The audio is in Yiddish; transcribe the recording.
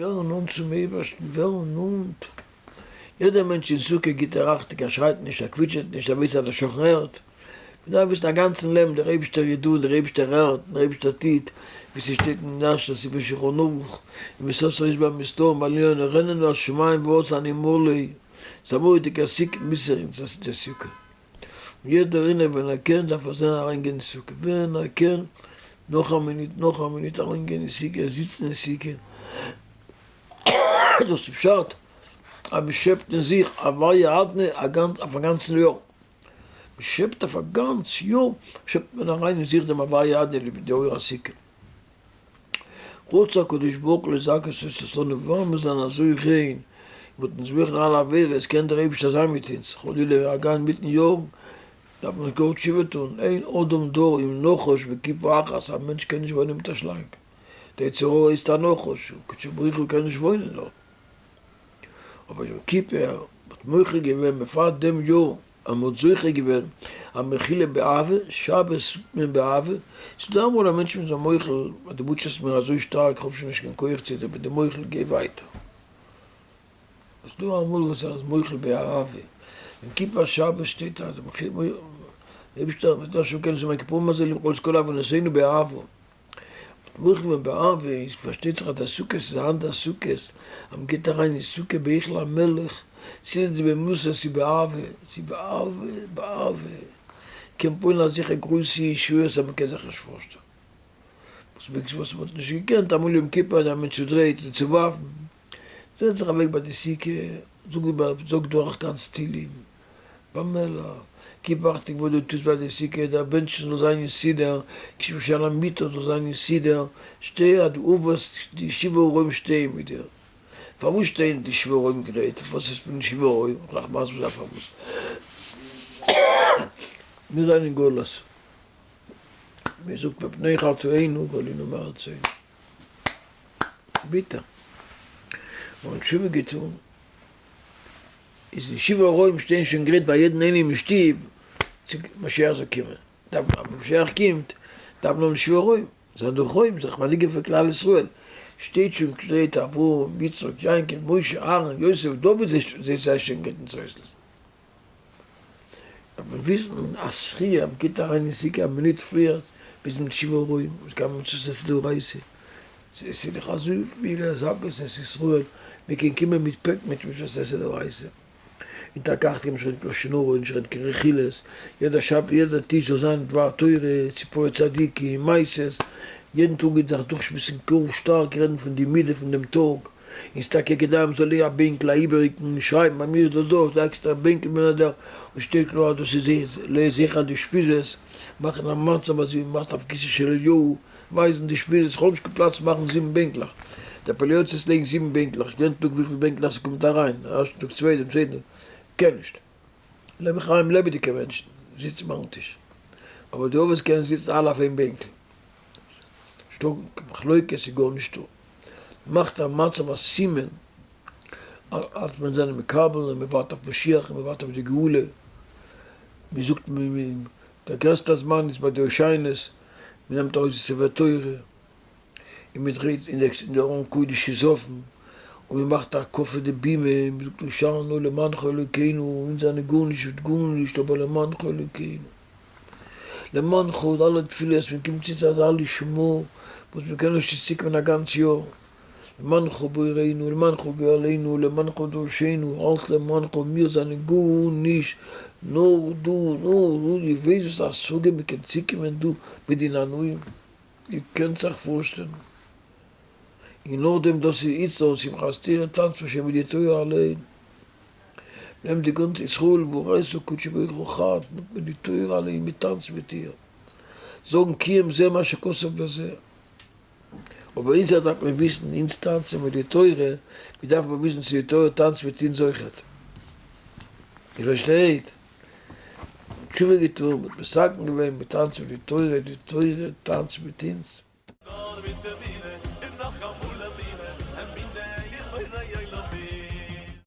ווערן נאנט צום אייבערשטן, ווערן נאנט, יעדער מענטש אין סוכה גיט ער אכטונג, ער שרייט נישט, ער קוויטשעט נישט, ער ווייסט אז דער שכן הערט, מען דארף וויסן א גאנצן לעבן דער אייבערשטער איז דא און דער אייבערשטער הערט און דער אייבערשטער טוט, ווי ס'שטייט אין ערשטע סימן שולחן ערוך, און בסוף ס'איז ביים מסתור בעליון רננו השמים וארץ אני מלא, ס'איז א מורא'דיגע סיק מוסר אין די סוכה. און יעדער איינער ווען ער קען דארף ער זען אריין גיין אין סוכה, ווען ער קען, נאך א מינוט, נאך א מינוט אריין גיין אין סוכה, זיצן אין סוכה, דאס איז פשט אז מען שעפט אין זיך הוויה אדני אויף א גאנצן יאר, מען שעפט אויף א גאנץ יאר שעפט מען אריין אין זיך דעם הוויה אדני די אור הסוכה. רצה הקדוש ברוך הוא לזכות את אותנו ווייל מיר זענען אזוי ריין, מ'האט אונז מוחל אלע עבירות, קען דער אייבערשטער זיין מיט אונז, חלילה הגם אינמיטן יאר דארף מען גאר תשובה טון, אין אדם דר עם נחש בכיפה אחת, א מענטש קען נישט וואוינען מיט א שלאנג, די יצר הרע איז א נחש, און קודשא בריך הוא קען נישט וואוינען דארט. אבער יום כיפור האט מוחל געווען בעפאר דעם יאר אז מ'האט זוכה געווען א מחילה באהבה, שבת זאגט מען באהבה, ס'איז דא אמאל א מענטש מ'איז אים מוחל ווייל דו מוטשעסט מיר אזוי שטארק כ'האב שוין נישט קיין כח צו דיר בין דיר מוחל גיי ווייטער. ס'איז דא אמאל וואס ער איז מוחל באהבה, יום כיפור שבת שטייט אז דער אייבערשטער וועט נאר שוין קענען זיין כיפורים הזה למחול את כל עוונותינו באהבה. מוחל געווען באהבה איז פארשטייט זיך אז די סוכות איז א אנדערע סוכות, אז מען גייט אריין אין סוכה בהיכל המלך, ס'איז נישט במוסר ס'איז באהבה, ס'איז באהבה, באהבה, קען פועל'ן אזעלכע גרויסע ישועות אז מען קען זיך נישט פארשטעלן. וואס מען האט נישט געקענט אמאל יום כיפור איז א מענטש צודרייט און צואווארפן, זעצט זיך אוועק ביי די סוכה, זאגט דורך גאנץ תהלים, פאמעלא, גיב אכטונג וואס דו טוסט ביי די סוכה, דער בענטשן זאל זיין אין סידור, כשם שעל המיטה זאל זיין אין סידור, שטיי אז די אבות די שבעה הרועים שטייען מיט דיר. פארוואס שטייען די שבעה הרועים גרייט? וואס איז פון די שבעה הרועים? כ'וועל אייך מסביר זיין פארוואס. מיר זענען אין גלות. מען זאגט מפני חטאינו גלינו מארצינו. ביטער. מיר האבן תשובה געטון. איז די שבעה הרועים שטייען שוין גרייט ביי יעדן איינעם אין שטוב צו משיח זאל קומען, דארף מען אז משיח קומט דארף מען האבן שבעה הרועים, זיי דאך רועים זיך מנהיגים פון כלל ישראל, שטייט שוין גרייט אברהם יצחק יעקב משה אהרן יוסף דוד זיי זיי שוין גרייט אונז אויסלעזן. דארף מען וויסן אז פריער מ'גייט אריין אין סוכה א מינוט פריער ביז מיט שבעה הרועים וואס גייט מען צו ס'איז דאורייתא. ס'איז דאך אזויפיל לזכות את ישראל, מען קען קומען מיט פעק מיט מצוות עשה דאורייתא, און טאקע אכט געבן נישט רעדן לשון הרע, נישט רעדן קיין רכילות, יעדע שבת יעדע טיש זאל זיין דבר תורה, סיפורי צדיקים, מעשות, יעדן טאג איז זיך דורכשמועסן גאר שטארק רעדן פון די מידה פון דעם טאג, און ס'איז טאקע כדאי מ'זאל לייגן א בענקל א איבעריגן, שרייבן ביי מיר איז דאס דא, ס'איז א עקסטערע בענקל בין אדר, און שטייט קלאר אז דאס איז לזכר די אושפיזות, מאכן א מצב אזוי ווי מ'מאכט אויף כסא של אליהו. ווייזן די שפיז, איך האב נישט קיין פלאץ צו מאכן זיבן בענקלעך, די פאליאציעס לייגן זיבן בענקלעך, יעדן טאג וויפיל בענקלעך ס'קומט אריין, ערשטן טאג צוויי דעם צווייטן טאג, קען נישט, לעב איך אריין לעבעדיגע מענטשן זיצן ביים טיש, אבער די אבות קענען זיצן אלע אויף איין בענקל, נישטא קיין מחלוקת ס'איז גארנישטא, מאכט א מצב א סימן אז מיר זענען מקבל און מ'ווארט אויף משיח און מ'ווארט אויף די גאולה, מ'זאגט דער גרעסטער זמן איז ביי די הושענות, מען נעמט ארויס די ספר תורה און מען דרייט אין די ארון קודש איז אפן און מען מאכט א הקפה דבימה, מען זאגט הושענא למענך אלוקינו, אונז זענען גארנישט גארנישט אבער למענך אלוקינו, למענך און אלע תפילות, מען קומט צו צו אזא לשמה וואס מען קען נישט צוקומען א גאנץ יאר. למענך בוראנו, למענך גואלינו, למענך דורשינו, אלץ למענך, מיר זענען גארנישט, נאר דו, נאר דו, דו ווייסט וואס א השגה מען קען צוקומען דא מיט די נענועים? איר קענט זיך פארשטעלן? און נאכדעם דאס איז איצט אן שמחת תורה טאנצט מען שוין מיט די תורה אליין, מען נעמט די גאנצע ישראל ואורייתא קודשא בריך הוא חד, נעמט מען די תורה אליין מען טאנצט מיט איר, זאגן קיים זה מה שכתוב בזה. אבער אונז דארף מען וויסן, אונז טאנצן מיט די תורה, מיר דארפן אבער וויסן צו די תורה טאנצט מיט אונז אויכעט. איר פארשטייט? תשובה געטון, מ'האט מתקן געווען, מ'טאנצט מיט די תורה, די תורה טאנצט מיט אונז. נאר מיט די.